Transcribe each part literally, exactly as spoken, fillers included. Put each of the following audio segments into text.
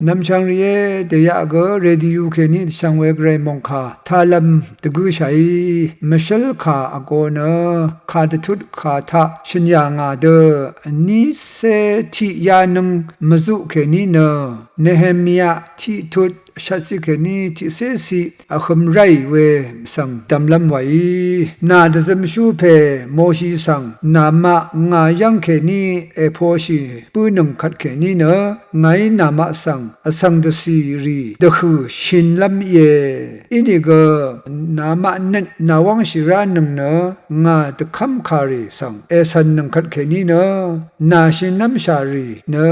Nv̀mshv̀ng rìé, dèyaq gø radio kèní dvshvng we gvray mòngkà taqlv̄m dvgø̄shàí, mvshǿl kà vgō nø, kà dvtut kà taq shø̀n yà ngà dø, vnícé tiq yánǿng mvzuq kèní nø, Nehemia tiq tut shvtciq kèní tiqcéciq vhø̄m ráì we svng dv̀mlv́m wàí. Nà dvzømshú pè Moshi svng, namaq ngà yv́ng kèní èposhì bǿnø̀ng kvt kèní nø, ngàí namaq svng vsvng dvcì rì dvhø̀ shinlv́m íe. Inìgø namaq nøt nàwv́ngshì ránøng nø, ngà dvkv́mkàrì svng ècv̀nnøng kvt kèní nø, nà shinlv́mshà rì nø,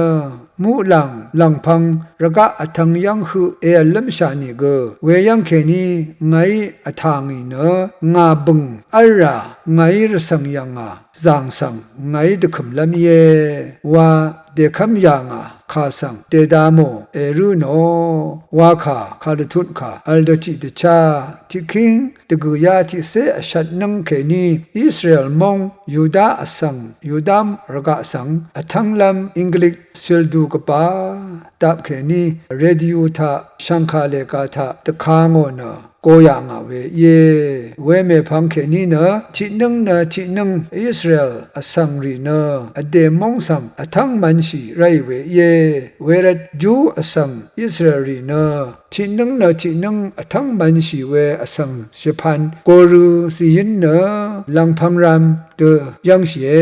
muqlàng lv̀ngpv̄ng rvgaq vtv̄ng yv́ng høq èv̀llv́mshà nìgø, weyv́ng kèní ngàí vtà ngì nø, ngà bø̀ng v́lrà ngàí rvcv̀ng yv̀ngà zàng svng ngàí dvkø̀mlv́m íe wa, dèkv́m yà ngà kà svng dèda mò èrǿ nò wa kà, kà dvtut kà vl dø tiqdvchá tiqkíng dvgø̀yá tiqcé vshvtnǿng kèní Israel móng Yuda vsvng, Yudam rvgaq svng vtv́nglv́m Inglik sildu gvbà dap kèní radio taq shv̀ngkà lèga taq dvka ngò nø go yà ngà we íe. Wemèpvng kèní nø tiqnǿng nø tiqnǿng Israel vsvng rì nø vdè móng svng vtv́ng mv̄nshì ráì we íe. Wervt Ju vsvng Israel rì nø tiqnǿng nø tiqnǿng vtv́ng mv̄nshì we vsvng shvpan gorø zìyǿn nø lv̀ngpv̄ng ram dø yv́ngshìe.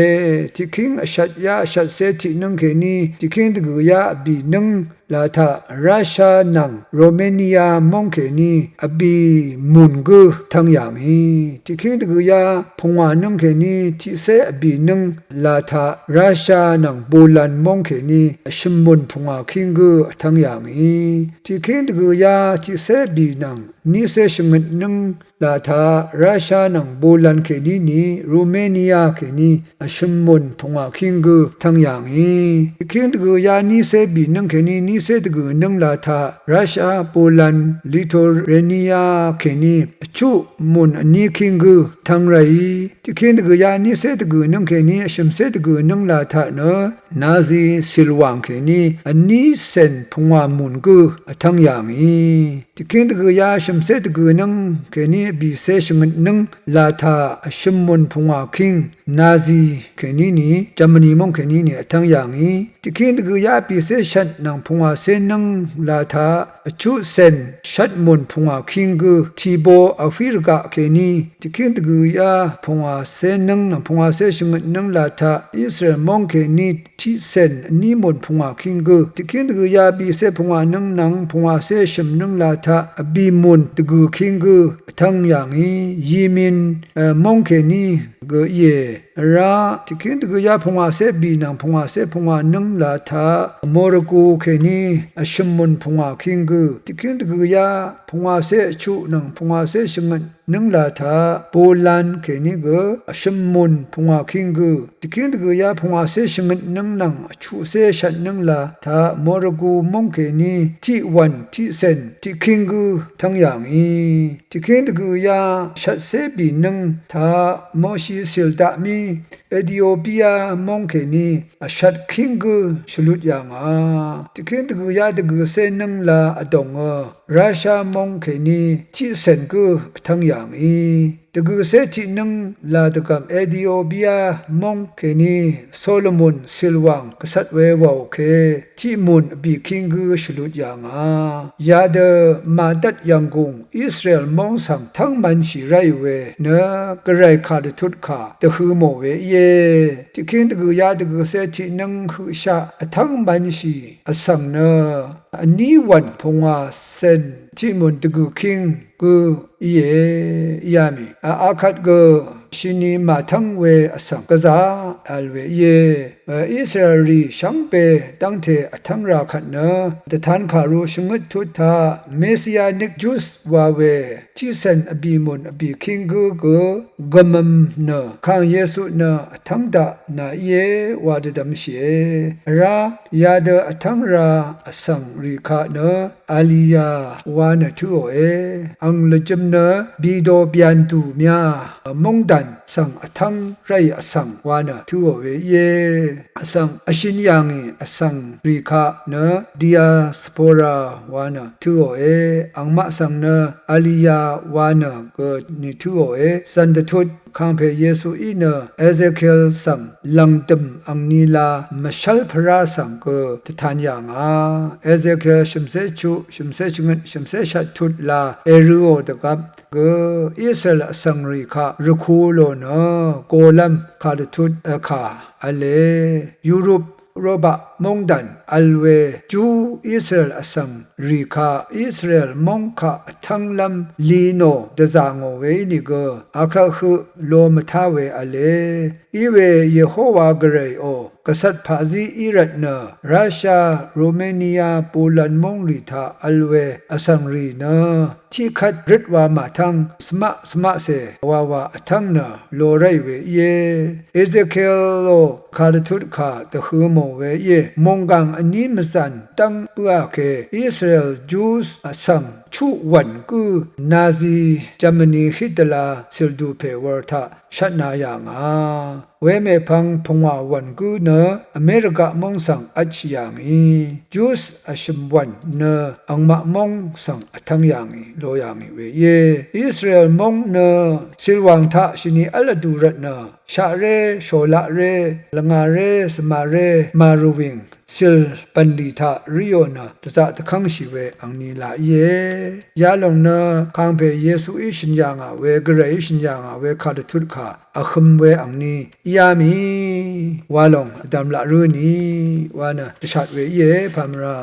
Tiqkíng vshvtyá vshvtcé tiqnǿng kèní tiqkíng dvgø̀yá vbìnǿng la taq Rasha nvng Romania móng kèní vbì mùn gǿ vtv́ng yà ngì. Tiqkíng dvgø̀yá pungwà nǿng kèní tiqcé vbìnǿng la taq Rasha nvng Poland móng kèní vshø̀m mùn pungwà kíng gǿ vtv́ng yà ngì. Tiqkíng dvgø̀yá tiqcé vbì nvng nícé shvngøtnǿng la taq Rasha nvng Poland kèní ni Romania kèní vshø̀m mùn pungwà kíng gǿ vtv́ng yà ngì. Tiqkíng dvgø̀yá nícé vbìnǿng kèní nícé dvgø̀nǿng la taq Rasha, Poland, Lithuania kèní vchuq mùn vní kíng gǿ vtv́ng ráì. Tiqkíng dvgø̀yá nícé dvgø̀nǿng kèní vshø̀mcé dvgø̀nǿng la taq nø Nazi silwàng kèní vní cèn pungwà mùn gǿ vtv́ng yà ngì. Tiqkíng dvgø̀yá vshø̀mcé dvgø̀nǿng kèní vbìcé shvngøtnǿng la taq vshø̀m mùn pungwà kíng Nazi kèní ni, Germany móng kèní ni vtv́ng yà ngì. Tiqkíng dvgø̀yá vbìcé shvt nvng pungwàcé nǿng la taq vchuq cèn shvt mùn pungwà kíng gǿ tiqbo vhí rvgaq kèní. Tiqkíng dvgø̀yá pungwàcé nǿng nvng pungwàcé shvngøtnǿng la taq Israel móng kèní tiqcèn vní mùn pungwà kíng gǿ. Tiqkíng dvgø̀yá vbìcé pungwà nǿng nvng pungwàcé shø̀mnǿng la taq vbì mùn dvgø̀ kíng gǿ vtv́ng yà ngì. Yimin, e, móng kèní gø íe. Vrá tiqkíng dvgø̀yá pungwàcé vbì nvng pungwàcé pungwà nǿng la taq morvgu kèní vshø̀m mùn pungwà kíng gǿ. Tiqkíng dvgø̀yá pungwàcé vchuq nvng pungwàcé shvngøt nǿng la taq Poland kèní gø vshø̀m mùn pungwà kíng gǿ. Tiqkíng dvgø̀yá pungwàcé shvngøtnǿng nvng vchuqcé shvtnǿng la taq morvgu móng kèní tiqwv̀n tiqcèn tiqkíng gǿ vtv́ng yà ngì. Tiqkíng dvgø̀yá shvtcé vbìnǿng taq Moshi cìl daq mí Etiopia móng kèní vshvt kíng gǿ shvlut yà ngà. Tiqkíng dvgø̀yá dvgø̀cé nǿng la vdòngø Rasha móng kèní tiqcèn gǿ vtv́ng yà ngì. Dvgø̀cé tiqnǿng la dvgv̀m Etiopia móng kèní Solomon cìlwàng gvcvt we wàò ke tiqmùn vbì kíng gǿ shvlut yà ngà. Yadø màdvt yv̀nggùng Israel móng svng tv́ng mv̄nshì ráì we nø gvray kà dvtut kà dvhø̄ mò we íe. Tiqkíng dvgø̀yá dvgø̀cé tiqnǿng høqshaq vtv́ng mv̄nshì vsvng nø vní wv̀n pungwàcèn tiqmùn dvgø̀ kíng gǿ íe, íá mì. A, akvt gø shini màtv́ng we vsvng gvzà vl we íe. Israel rì shvngbe dv́ngte vtv́ng ra kvt nø dvtan kàru shvngøt tut taq Messianic Jews wa we tiqcèn vbì mùn vbì kíng gǿ gø gvmvm nø Kàng Yesu nø vtv́ng daq nà íe wa dvdvmshìe. Vrá yadø vtv́ng ra vsvng rì kaq nø Aliya wa nø tǿòe. Ang lvjøm nø bìdò byàndù mya mungdàn svng vtv́ng ráì vsvng wa nø tǿò we íe. Vsvng vshøn yà ngì vsvng rì kaq nø diaspora wa nø tǿòe. Angmaq svng nø Aliya wa nø gø ni tǿòe. Zv̀n dvtut kàngpè Yesuí nø Ezekiel svng lv̀ngdø̀m angni la mvshv́lpvrá svng gø dvtan yà ngà. Ezekiel shø̀mcé chuq, shø̀mcé shvngøt, shø̀mcé shvttut la èrø̄ò dvgvp gø Israel vsvng rì kaq rvku lò nø golv́m kàdvtut vkà v̄le. Europe robaq móngdàn vl we Jú Israel vsvng rì kaq Israel móng kaq vtv́nglv́m li nò dvzà ngò we ínìgø akvt høq lo mvtá we v̄le. Iwe Yehowa Gvrayò gvcvt paqzí í rvtnø Russia, Romania, Poland móng rì taq vl we vsvng rì nø tiqkvt røt wa màtv́ng svmaq svmaqcè wawa vtv́ng nø lo ráì we íe. Ezekielò kàdvtut kà dvhø̄ mò we íe. Mònggàng vní mvzàn dv́ng bǿà ke Israel Jews vsvng chuq wv̀n gǿ Nazi Germany Hitler cìldù pè wur taq shvtna yà ngà. Wemèpvng pungwà wv̀n gǿ nø Amerika móng svng vtshì yà ngì. Jews vshø̀m wv̀n nø angmaq móng svng vtv́ng yà ngì, lo yà ngì we íe. Israel móng nø cìlwàng taq shvni v́l vdù rvtnø shaqré, shòlaqré, lvngàré, svmaré, màrvwìng cìl bv̀nlì taq ríò nø dvzaq dvkv́ngshì we angni laq íe. Yalòng nø kàngpè Yesuí shø̀n yà ngà we, Gvrayí shø̀n yà ngà we kàdvtut kà vhøm we angni íá mì. Walòng vdv̀m laq rǿ ni wa nø dvshat we íe pamvra.